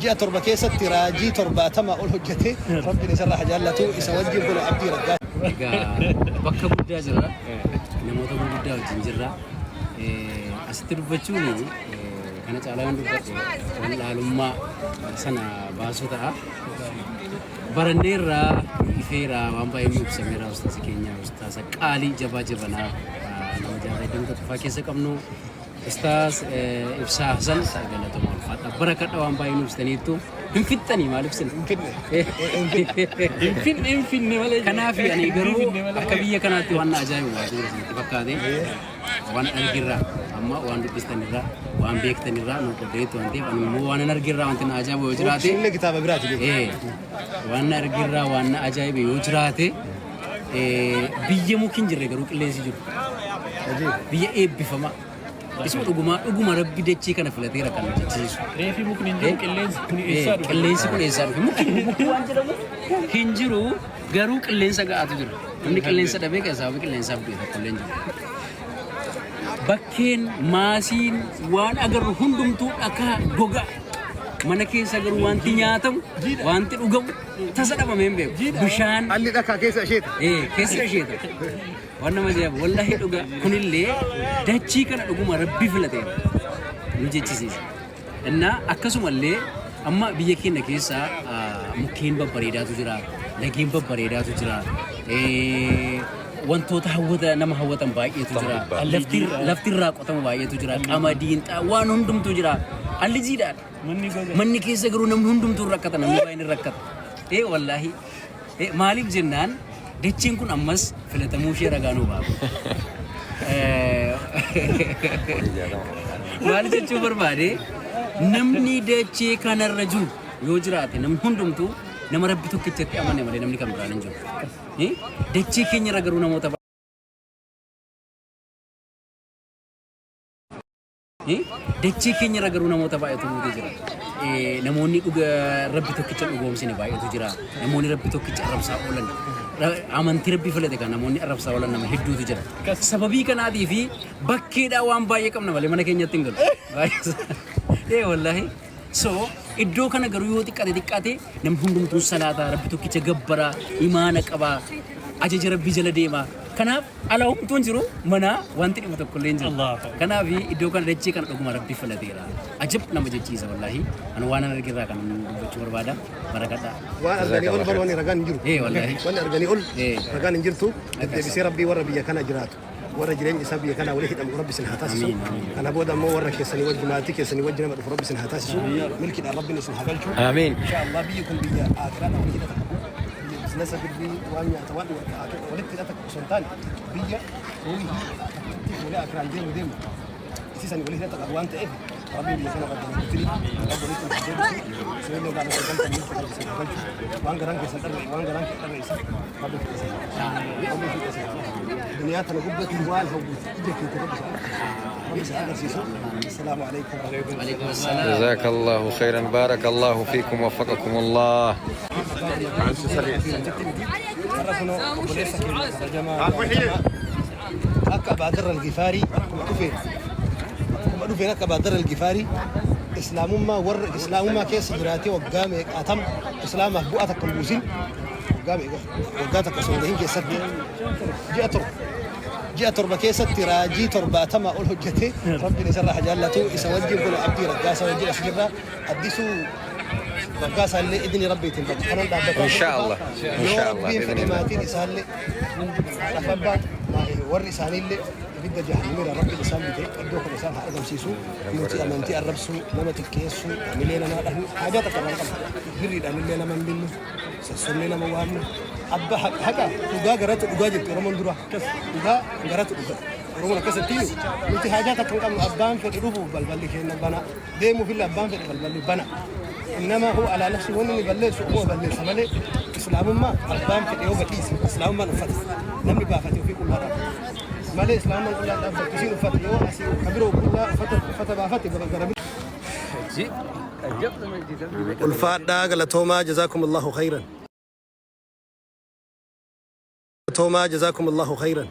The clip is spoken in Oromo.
Ji'a 7 keessatti raajii 70 ol hojjete. Rabbiin isarraa haa jaallatu. Isa wajjin kun Abdii Raggaa. Egaa bakka guddaa jirra. Namoota gurguddaa wajjin jirra. Asitti dubbachuun kana caalaa yoon dubbadhe wallaalummaa sana baasuu ta'a. Baranneerra, ifeera, waan baay'ee nu ibsameera ustaasa keenya, ustaasa qaalii jabaa jabanaa nama jaarraa 21ffaa keessa qabnu. Ustaaz Ibsaa Hasan galatoomaa ulfaadha. Barakadha waan baay'ee nu ibsitaniittu. Hin fixxanii maal ibsina? Hin fidne. Hin finne hin finne malee. Kanaaf ani garuu akka biyya kanaatti waan na ajaa'ibu waatu jira isinitti fakkaate. Waan argirraa amma waan dubbistanirraa waan beektanirraa nu qoddeetu waan ta'eef ani immoo waan an argirraa wanti na ajaa'ibu yoo jiraate Sunillee kitaaba biraati beeku. Waan na argirraa waan na ajaa'ibe yoo jiraate biyya muki hin jirre garuu qilleensi jiru. Biyya eebbifamaa. Isuma dhugumaa dhuguma rabbi dachee kana filateera kan nu jechisiisu. Reefi mukni hin jiru qilleensi kun eessaa dhufe? Qilleensi kun eessaa dhufe? Mukni waan jedhamu hin jiru garuu qilleensa ga'aatu jira. Namni qilleensa dhabee kan sababa qilleensaaf du'e tokko illee hin jiru. Bakkeen maasiin waan agarru hundumtuu dhakaa gogaa. Mana keessa garuu wanti nyaatamu wanti dhugamu tasa dhabamee hin beeku. Bishaan Alli dhakaa keessa isheeta. Keessa isheeta. Waan nama ajaa'ibu wallahi dhugaa kunillee dachii kana dhuguma rabbi filateera nu jechisiisa. Innaa akkasumallee amma biyya keenya keessa mukkeen babbareedaatu jira, lageen babbareedaatu jira, wantoota hawwata nama hawwatan baay'eetu jira, lafti irraa qotamu baay'eetu jira, qamadiin waan hundumtuu jira. Alli jiidhaadha. Manni goga. Manni keessa garuu namni hundumtuu rakkata, namni baay'een hin rakkata. Wallaahi. Maaliif jennaan dacheen kun ammas filatamuu ishee ragaa nuu ba'a. Maal jechuu barbaade namni dachee kanarra jiru yoo jiraate namni hundumtuu nama rabbi tokkichatti amane malee namni kan biraan hin jiru. Dachee keenyarra garuu namoota Dachee keenya irra garuu namoota baay'eetu guutee jira. Namoonni dhuga rabbi tokkicha dhugoomsine baay'eetu jira. Namoonni rabbi tokkicha arrabsaa oolan. Amantii rabbi filate kan namoonni arrabsaa oolan nama hedduutu jira. Sababii kanaatii fi bakkeedhaa waan baay'ee qabna malee mana keenyatti hin galu. Wallaahi. So iddoo kana garuu yoo xiqqaate xiqqaate namni hundumtuu salaataa rabbi tokkicha gabbaraa imaana qabaa ajaja rabbii jala deema. Kanaaf ala homtuu hin jiru mana wanti dhibu tokko illee hin jiru. Allahu Akbar. Kanaaf iddoo kana dachee kana dhuguma rabbi filateera. Ajab nama jechiisa wallaahi. Ani waan an argirraa kan dubbachuu barbaada. Barakadhaa. Waan arganii ol bar wanni ragaan hin jiru. Wallaahi. Wanni arganii ol ragaan hin jirtu. Deddeebisee rabbii warra biyya kana jiraatu. Warra jireenyi isaa biyya kanaa walii hidhamu rabbi isin haa taasisu. Amiin, amiin. Kana booda ammoo warra keessanii wajji maatii keessanii wajji nama dhufu rabbi isin haa taasisu. Milkiidhaan rabbiin isin haa galchu. Amiin. Insha Allah biyyi kun biyya akiraadhaan walii hidhata qabu. Biyya bizinasa birrii waan nyaata waan dhugan akira walitti hidhata qabu osoo hin taane biyya ruuhii akkatti fuulee akiraan deemu deemu isii sanii walii hidhata qabu waan ta'eef rabbiin biyya kana qabdan guutini rabbi walitti isin haa deebisu. Isinillee gaafa galtan milkiidhaan rabbi isin haa galchu. Waan garaan keessan dharra'e waan garaan kee dharra'e Rabbi fixe si haa Rabbi fixe si haa Duniyaa tana gubbatti waan hawwitu ija keetti Rabbi si agarsiisu. Rabbi si agarsiisu. Assalaamu alaikum. Alaikum assalam. جزاك الله خيرا بارك الله فيكم وفقكم الله Har'a kunoo obboleessa keenya kabajamaa jaalatamaa akka Abaa Dharr Al-Gifaarii akkuma dhufeen akkuma dhufeen akka Abaa Dharr Al-Gifaarii islaamummaa warra islaamummaa keessa jiraatee waggaa meeqaatam islaamaaf bu'aa takka hin buusin Waggaa meeqa? Waggaa takka osoo hin gahin keessatti ji'a 7 ji'a 7 keessatti raajii 70 ol hojjete. Rabbiin isarraa haa jaallatu. Isa wajjin kun Abdii Raggaasaa wajjin as jirra. Addisuu Raggaasaa illee idni Rabbiitiin bakka kanan dhaabbataa Insha Allah. Yoo Insha Allah. Rabbiin fedhe Bi'idhnillah. maatiin isaallee haadhaaf abbaan warri isaaniillee ibidda jahannamiirraa Rabbiin isaan bite iddoo kana isaan haa argamsiisu. Nuti amantii arrabsuu, nama xiqqeessuu, hamilee namaa dhahuu haajaa takka irraa hin qabnu. Birriidhaan illee nama hin binnu. Sossobnee nama waamna. Abba haqa dhugaa garatu dhugaa jetti Oromoon dura. Dhugaa garatu dhugaa. Oromoon akkasitti nuti haajaa takka hin qabnu abbaan fedhe dhufuuf balballi keenya bana. Deemuuf illee abbaan fedhe balballi bana. Innama hoo alaa nafsi wanni inni balleessu ofuma balleessa malee islaamummaa abbaan fedhe yoo gadhiise islaamummaan uffata. Namni baafate ofii qullaa dhaabbata. Malee islaamummaan qullaa dhaabbattu isiin uffata yoo asii ka biroo qullaa uffata baafate gara Ulfaadhaa galatoomaa jazaakumullahu khayran. Galatoomaa jazaakumullahu khayran.